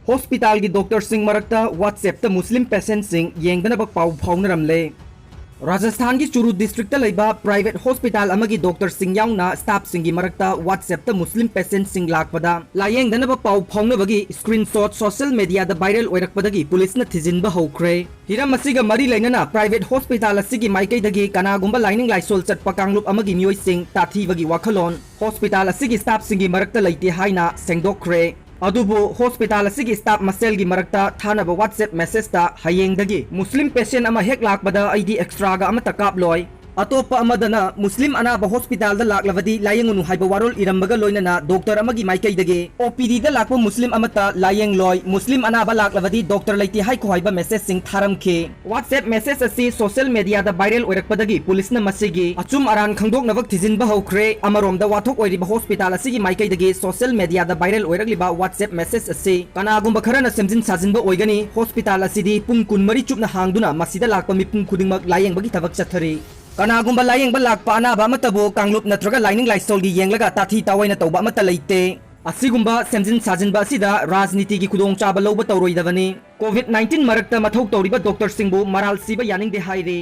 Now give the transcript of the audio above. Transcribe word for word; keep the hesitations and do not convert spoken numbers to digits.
ꯍꯣꯁꯄꯤꯇꯥꯜꯒꯤ ꯗꯣꯛꯇꯔꯁꯤꯡ ꯃꯔꯛꯇ WhatsApp-ꯇ ꯃꯨꯁꯂꯤꯝ ꯄꯦꯁꯦꯟꯠꯁꯤꯡ ꯌꯦꯡꯗꯅꯕ ꯄꯥꯎ ꯐꯥꯎꯅꯔꯝꯂꯦ꯫ ꯔꯥꯖꯁꯊꯥꯟꯒꯤ ꯆꯨꯔꯨ ꯗꯤꯁꯇ꯭ꯔꯤꯛꯇ ꯂꯩꯕ ꯄ꯭ꯔꯥꯏꯚꯦꯠ ꯍꯣꯁꯄꯤꯇꯥꯜ ꯑꯃꯒꯤ ꯗꯣꯛꯇꯔꯁꯤꯡ ꯌꯥꯎꯅ ꯁ꯭ꯇꯥꯐꯁꯤꯡꯒꯤ ꯃꯔꯛꯇ WhatsApp-ꯇ ꯃꯨꯁꯂꯤꯝ ꯄꯦꯁꯦꯟꯠꯁꯤꯡ ꯂꯥꯛꯄꯗ ꯂꯥꯌꯦꯡꯗꯅꯕ ꯄꯥꯎ ꯐꯥꯎꯅꯕꯒꯤ ꯁ꯭ꯀ꯭ꯔꯤꯟꯁꯣꯠ ꯁꯣꯁꯤꯌꯦꯜ ꯃꯦꯗꯤꯌꯥꯗ ꯚꯥꯏꯔꯦꯜ ꯑꯣꯏꯔꯛꯄꯗꯒꯤ ꯄꯨꯂꯤꯁꯅ ꯊꯤꯖꯤꯟꯕ ꯍꯧꯈ꯭ꯔꯦ꯫ ꯍꯤꯔꯝ ꯑꯁꯤꯒ ꯃꯔꯤ ꯂꯩꯅꯅ ꯄ꯭ꯔꯥꯏꯚꯦꯠ ꯍꯣꯁꯄꯤꯇꯥꯜ ꯑꯁꯤꯒꯤ ꯃꯥꯏꯀꯩꯗꯒꯤ ꯀꯅꯥꯒꯨꯝꯕ ꯂꯥꯏꯅꯤꯡ ꯂꯥꯏꯁꯣꯜ ꯆꯠꯄ ꯀꯥꯡꯂꯨꯞ ꯑꯃꯒꯤ ꯃꯤꯑꯣꯏꯁꯤꯡ ꯇꯥꯊꯤꯕꯒꯤ ꯋꯥꯈꯜꯂꯣꯟ ꯍꯣꯁꯄꯤꯇꯥꯜ ꯑꯁꯤꯒꯤ ꯁ꯭ꯇꯥꯐꯁꯤꯡꯒꯤ ꯃꯔꯛꯇ ꯂꯩꯇꯦ ꯍꯥꯏꯅ ꯁꯦꯡꯗꯣꯛꯈ꯭ꯔꯦ꯫ ꯑꯗꯨꯕꯨ ꯍꯣꯁꯄꯤꯇꯥꯜ ꯑꯁꯤꯒꯤ ꯁ꯭ꯇꯥꯐ ꯃꯁꯦꯜꯒꯤ ꯃꯔꯛꯇ ꯊꯥꯅꯕ WhatsApp ꯃꯦꯁꯦꯖꯇ ꯍꯌꯦꯡꯗꯒꯤ ꯃꯨꯁꯂꯤꯝ ꯄꯦꯁꯦꯟꯠ ꯑꯃ ꯍꯦꯛ ꯂꯥꯛꯄꯗ ꯑꯩꯗꯤ ꯑꯦꯛꯁꯇ꯭ꯔꯥꯒ ꯑꯃꯠꯇ ꯀꯥꯞꯂꯣꯏ, ꯑꯇꯣꯞꯄ ꯑꯃꯗꯅ ꯃꯨꯁꯂꯤꯝ ꯑꯅꯥꯕ ꯍꯣꯁꯄꯤꯇꯥꯜꯗ ꯂꯥꯛꯂꯕꯗꯤ ꯂꯥꯌꯦꯡꯉꯨꯅꯨ ꯍꯥꯏꯕ ꯋꯥꯔꯣꯜ ꯏꯔꯝꯕꯒ ꯂꯣꯏꯅꯅ ꯗꯣꯛꯇꯔ ꯑꯃꯒꯤ ꯃꯥꯏꯀꯩꯗꯒꯤ OPD-ꯗ ꯂꯥꯛꯄ ꯃꯨꯁꯂꯤꯝ ꯑꯃꯠꯇ ꯂꯥꯌꯦꯡꯂꯣꯏ, ꯃꯨꯁꯂꯤꯝ ꯑꯅꯥꯕ ꯂꯥꯛꯂꯕꯗꯤ ꯗꯣꯛꯇꯔ ꯂꯩꯇꯦ ꯍꯥꯏꯈꯣ ꯍꯥꯏꯕ ꯃꯦꯁꯦꯖꯁꯤꯡ ꯊꯥꯔꯝꯈꯤ꯫ WhatsApp ꯃꯦꯁꯦꯖ ꯑꯁꯤ ꯁꯣꯁꯤꯌꯦꯜ ꯃꯦꯗꯤꯌꯥꯗ ꯚꯥꯏꯔꯦꯜ ꯑꯣꯏꯔꯛꯄꯗꯒꯤ ꯄꯨꯂꯤꯁꯅ ꯃꯁꯤꯒꯤ ꯑꯆꯨꯝ ꯑꯔꯥꯟ ꯈꯪꯗꯣꯛꯅꯕ ꯊꯤꯖꯤꯟꯕ ꯍꯧꯈ꯭ꯔꯦ꯫ ꯑꯃꯔꯣꯝꯗ ꯋꯥꯊꯣꯛ ꯑꯣꯏꯔꯤꯕ ꯍꯣꯁꯄꯤꯇꯥꯜ ꯑꯁꯤꯒꯤ ꯃꯥꯏꯀꯩꯗꯒꯤ ꯁꯣꯁꯤꯌꯦꯜ ꯃꯦꯗꯤꯌꯥꯗ ꯚꯥꯏꯔꯦꯜ ꯑꯣꯏꯔꯛꯂꯤꯕ WhatsApp ꯃꯦꯁꯦꯖ ꯑꯁꯤ ꯀꯅꯥꯒꯨꯝꯕ ꯈꯔꯅ ꯁꯦꯝꯖꯤꯟ ꯁꯥꯖꯤꯟꯕ ꯑꯣꯏꯒꯅꯤ꯫ ꯍꯣꯁꯄꯤꯇꯥꯜ ꯑꯁꯤꯗꯤ ꯄꯨꯡ ꯀꯨꯟꯃꯔꯤ ꯆꯨꯞꯅ ꯍꯥꯡꯗꯨꯅ ꯃꯁꯤꯗ ꯂꯥꯛꯄ ꯃꯤꯄꯨꯝ ꯈꯨꯗꯤꯡꯃꯛ ꯂꯥꯌꯦꯡꯕꯒꯤ ꯊꯕꯛ ꯆꯠꯊꯔꯤ꯫ ꯀꯅꯥꯒꯨꯝꯕ ꯂꯥꯌꯦꯡꯕ ꯂꯥꯛꯄ ꯑꯅꯥꯕ ꯑꯃꯠꯇꯕꯨ ꯀꯥꯡꯂꯨꯞ ꯅꯠꯇ꯭ꯔꯒ ꯂꯥꯏꯅꯤꯡ ꯂꯥꯏꯁꯣꯜꯒꯤ ꯌꯦꯡꯂꯒ ꯇꯥꯊꯤ ꯇꯥꯑꯣꯏꯅ ꯇꯧꯕ ꯑꯃꯠꯇ ꯂꯩꯇꯦ꯫ ꯑꯁꯤꯒꯨꯝꯕ ꯁꯦꯝꯖꯤꯟ ꯁꯥꯖꯤꯟꯕ ꯑꯁꯤꯗ ꯔꯥꯖꯅꯤꯇꯤꯒꯤ ꯈꯨꯗꯣꯡꯆꯥꯕ ꯂꯧꯕ ꯇꯧꯔꯣꯏꯗꯕꯅꯤ꯫ COVID nineteen ꯃꯔꯛꯇ ꯃꯊꯧ ꯇꯧꯔꯤꯕ ꯗꯣꯛꯇꯔꯁꯤꯡꯕꯨ ꯃꯔꯥꯜ ꯁꯤꯕ ꯌꯥꯅꯤꯡꯗꯦ ꯍꯥꯏꯔꯤ꯫